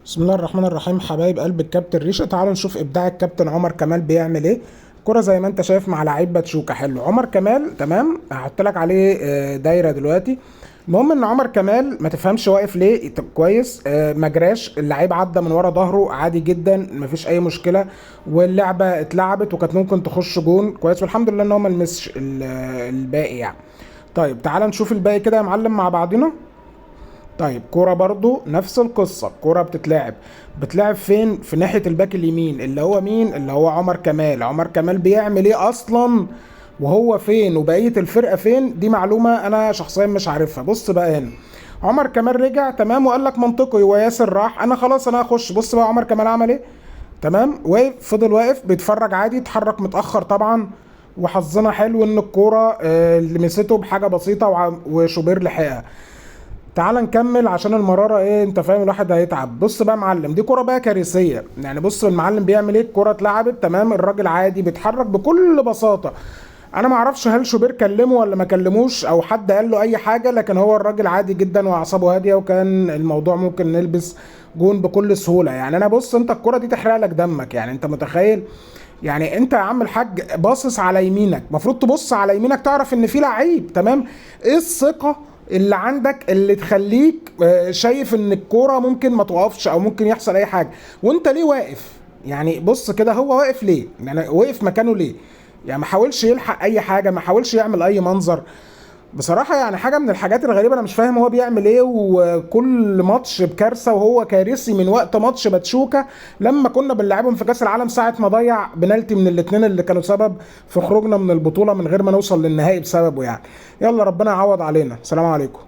بسم الله الرحمن الرحيم. حبايب قلب الكابتن ريشه، تعالوا نشوف ابداع الكابتن عمر كمال بيعمل ايه. كرة زي ما انت شايف مع لعيب باتشوكا، حلو. عمر كمال تمام، هحط لك عليه دايرة دلوقتي. المهم ان عمر كمال ما تفهمش واقف ليه. طب كويس، ما جراش، اللعيب عدى من ورا ظهره عادي جدا، ما فيش اي مشكلة، واللعبة اتلعبت وكانت ممكن تخش جون كويس، والحمد لله ان هو ما لمسش الباقي يعني. طيب تعال نشوف الباقي كده يا معلم مع بعضنا. طيب كرة برضو نفس القصة، كرة بتلعب فين؟ في ناحية الباك اليمين اللي هو مين؟ اللي هو عمر كمال. عمر كمال بيعمل ايه اصلا وهو فين وبقية الفرقة فين؟ دي معلومة انا شخصيا مش عارفها. بص بقى هنا عمر كمال رجع تمام، وقال لك منطقي وياسر راح، انا خلاص انا هخش. بص بقى عمر كمال عمل ايه؟ تمام، واقف، فضل واقف بيتفرج عادي، اتحرك متأخر طبعا، وحظنا حلو ان الكورة لمسته بحاجة بسيطة وشوبير لحقها. تعال نكمل عشان المرارة ايه، انت فاهم الواحد هيتعب. بص بقى يا معلم، دي كرة بقى كارثية يعني. بص المعلم بيعمل ايه، الكرة اتلعبت تمام، الراجل عادي بيتحرك بكل بساطة. انا ما اعرفش هل شوبير كلمة ولا ما كلموش او حد قال له اي حاجة، لكن هو الراجل عادي جدا واعصابه هادية، وكان الموضوع ممكن نلبس جون بكل سهولة يعني. انا بص، انت الكرة دي تحرق لك دمك يعني، انت متخيل يعني؟ انت يا عم الحاج باصص على يمينك، المفروض تبص على يمينك تعرف ان في لعيب تمام. ايه الثقة اللي عندك اللي تخليك شايف ان الكورة ممكن ما توقفش او ممكن يحصل اي حاجة، وانت ليه واقف يعني؟ بص كده هو واقف ليه يعني، وقف مكانه ليه يعني؟ ما حاولش يلحق اي حاجة، ما حاولش يعمل اي منظر بصراحة يعني. حاجة من الحاجات الغريبة، انا مش فاهم هو بيعمل ايه، وكل ماتش بكارثه، وهو كارثي من وقت ماتش باتشوكا لما كنا بنلعبهم في كاس العالم، ساعة ما ضيع بنالتي من الاثنين اللي كانوا سبب في خروجنا من البطولة من غير ما نوصل للنهائي بسببه يعني. يلا ربنا يعوض علينا. سلام عليكم.